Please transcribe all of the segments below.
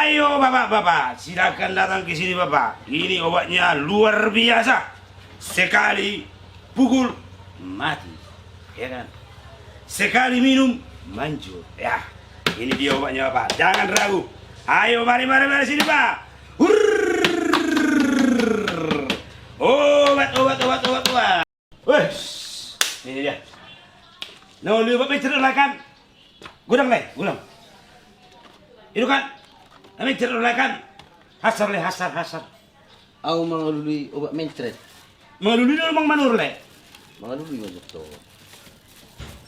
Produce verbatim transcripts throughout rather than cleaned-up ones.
Ayo, Bapak-bapak, silakan datang ke sini, Bapak. Ini obatnya luar biasa. Sekali pukul, mati. Ya kan? Sekali minum, manjur. Ya, ini dia obatnya, Bapak. Jangan ragu. Ayo, mari, mari, mari sini, Pak. Hurr. Obat, obat, obat, obat, obat. Wes, ini dia. Na mangalului obat mencret, lae, kan? Godang, lae, godang. Ido, kan? Na mencret, lae, kan? Hasar, lae, hasar, hasar. Au mangalului obat mencret. Mangalului do, manang manuhor, lae? Mangalului ma jo.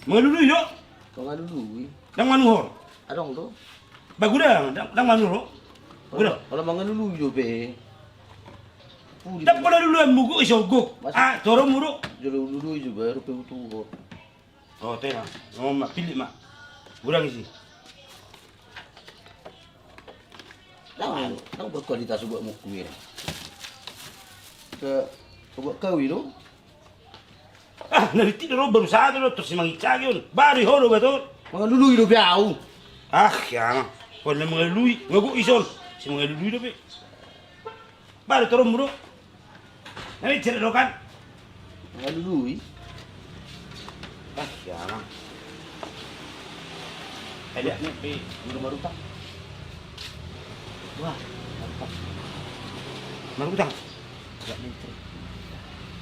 Mangalului do? Mangalului. Ndang manuhor? Adong do. Ba godang, ndang, ndang manuhor. Godang. Olo mangalului do be. Ndang pola luluanmu gok, ison gok. Ah, toronmu do. Jolo lului jo be, rupe utuhon. Oh, tena. Ngomong ma, pilih ma. Godang isi. Ndang, ndang berkualitas obatmu, kuira. Ke obat kau i do. Ah, na rintik do, baru sada do, tor si manginsaki on. Baru i ho do, bator. Mangalului do be au. Ah, ya. Pola mangalului, nga gok ison. Si mangalului do be. Baru toronmu do. Na mencret do, kan? Mangalului. Ah, ya, Mang. Ayo, lihat nih, di rumah rutang. Wah, mantap. Marutang. Tidak mencret.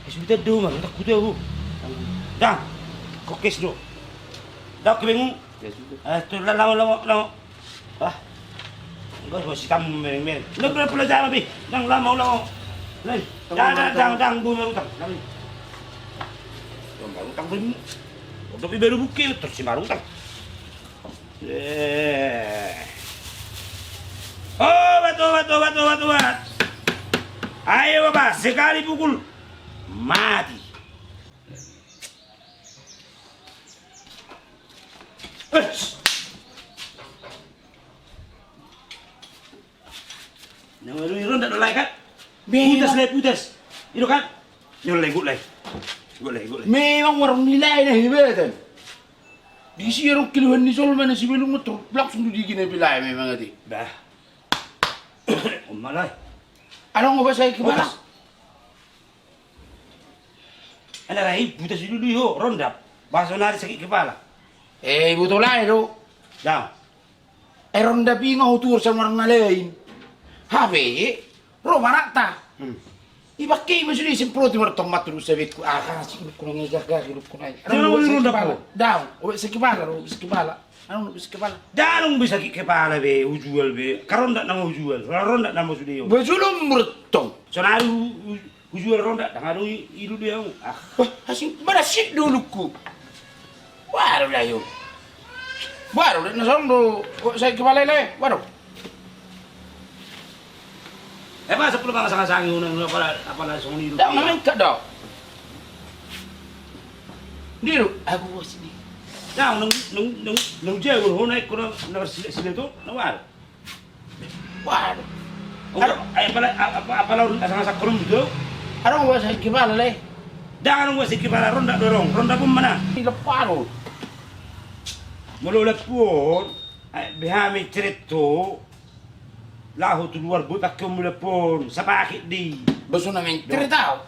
Eh, sudah do, marutang kuda, Bu. Dang. Kokes do. Dang, kebengu. Ya sudah. Eh, tu, la-, lama, lama, lama. Ah. Enggak, masih tamu mereng-mereng. Enggak, enggak, enggak, jangan, Pi. Dang, lama, lama. Lain. Dang, dang, dang, dang, bu, marutang. Dang. Marutang, Bu. Untuk ibaru bukit, terus si marutang. Eh. Obat, obat, obat, obat, obat. Ayo, Bapak, sekali pukul, mati. Eh. Na mangalului ronda do, lae, kan? Putas, lae, putas. Ido, kan? Ido, lae, gok, lae. Gok, lae, gok, lae. Memang warung ni lae na hibatan. Disi adong keluhan ni jolma na sibelum motor, langsung do digina be, lae, memang ate. Bah. Oma, lae. Adong obat sakit kepala? Putas. Ana rai, putas dilului ho, rondap. Bah, sonari sakit kepala. Eh, iboto lae do. Dang. Eh, rondap i nga hutuhor sama orang na lain. Hape, ro ma anakta. Hmm. Ipakke i ma sude, semproti ma tong, matu do sabetku. Ah, kasih lukku nang i, gagah lukku nang i. Adong obat sakit kepala? Dang, obat sakit kepala do, obat sakit kepala. Adong obat sakit kepala? Dang, adong be sakit kepala be, hujual be. Karondap nama hujual, karondap nama sude on. Bajulum murtong. Sonari hu-, hu-, hujual ronda, dang adong i, i lului au. Ah. Wah, asing, mana sip do lukku. Waduh, lae, yo. Waduh, lae, na songon do, kok sakit kepala, lae. Waduh. Eh, masa pola mangasang-asangi unang, apala, apala songon i do. Dang, na mengkat do. Ndi do, aku bos ini. Dang, nang, nang, nang, nang jago, ho, naik, kona, na marsila-sila tu, na waduh. Waduh. Aduh, ai, apala, apa, apala on, asang-asang kolom do. Adong obat sakit kepala, lae? Dang adong obat sakit kepala, ronda do adong, ronda pun mana? Di lepa do. Molo lepa on, ai, B H mencret do. Laho tu luar, boi pakke on molo lepa on, sapakit do i. Ba so na mencret au.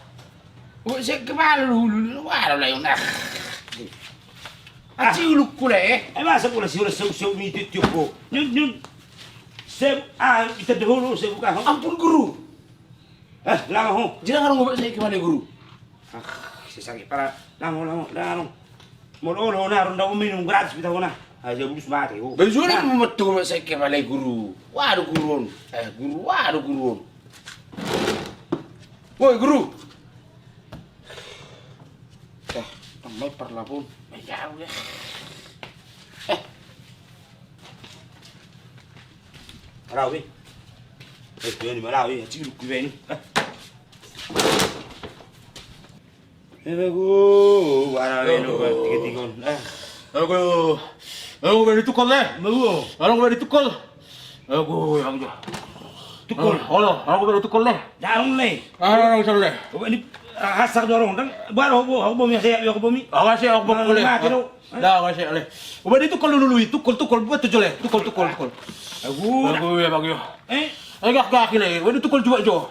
Obat sakit kepala do hulu, waduh, lae, on, ah. Ah. Aci ulukku, lae. Eh, masa pola si ula seu-seu miti tiop ho. Nyun, nyun. Seu, ah, ita dahulu, seu buka ho. Ampun, Guru. Eh, lama ho. Jira ngarung obat sakit kepala, Guru. Ah, si sakit kepala. Lama, lama, lama. Molo, molo, na, ronda, minum gratis, bita ho na. Ah, dia bulus mati ho. Bajulum ma tu obat sakit kepala, Guru. Waduh, Guru on. Eh, Guru, waduh, Guru on. Woi, Guru. Eh, tong mai parlapon. Mai jauh ya. Eh. Rau, eh. Eh, dia ni malau, eh. Cik, lu kue ni. Eh. Eh, bagus. Warna, eh, lu, tiga-tiga. Eh. Aku, aku beri tukol, eh. Mau. Aku beri tukol. Aku, aku. Tukol. Olo, aku beri tukol, eh. Daun, le. Ah, daun, le. Obat ni Hasak dorong dang. Baru aku aku bomi saya aku bomi. Awas ya, aku bomi. Mati dong. Dah, awas ya, le. Uba di tukol dulu, tukol, tukol, buat tujuh le. Tukol, tukol, tukol. Aku. Aku ya bagi. Eh, eh gak gak le. Uba di tukol juga jo.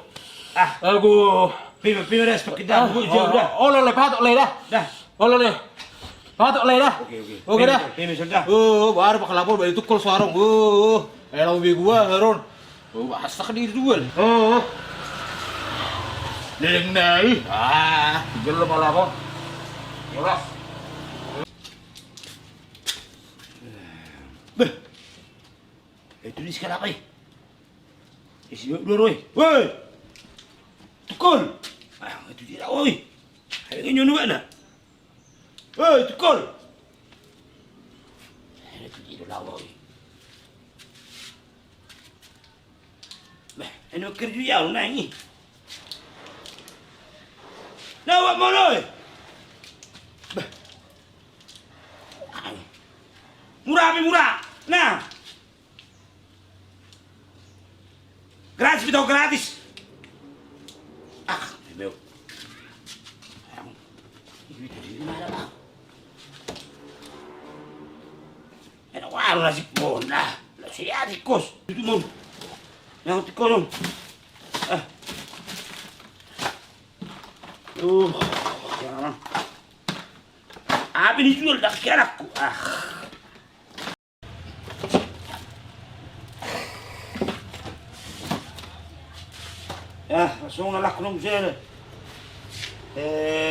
Ah, aku. Pima pima dah stok kita. Aku jauh dah. Oh, le patok le dah. Dah. Olo le. Patok le dah. Oke, oke. Oke dah. Peme sudah. Oh, baru pakai lapor balik tukol sarung. Oh, elo be gua harun. Oh, basak di duel. Oh. Leleng nai. Ah, gelo malah kok. Yolas. Beh. Itu di sekarang apa? Isi dua dua oi. Woi. Tukol. Ah, itu dia oi. Ayo nyono mana? Hei, tukol! Hei, tukol, lawa, oi. Bah, ini kerja ya, naik ni. Nah, wak mono, oi. Bah. Murah, murah. Nah. Gratis, betul gratis. Ah, meu. Enak walu nasi pon lah. Lah si dia tikus. Itu mon. Yang tikus mon. Ah. Uh. Apa ni jual dah kira aku. Ah. Ya, langsung lah aku nunggu sini. Eh,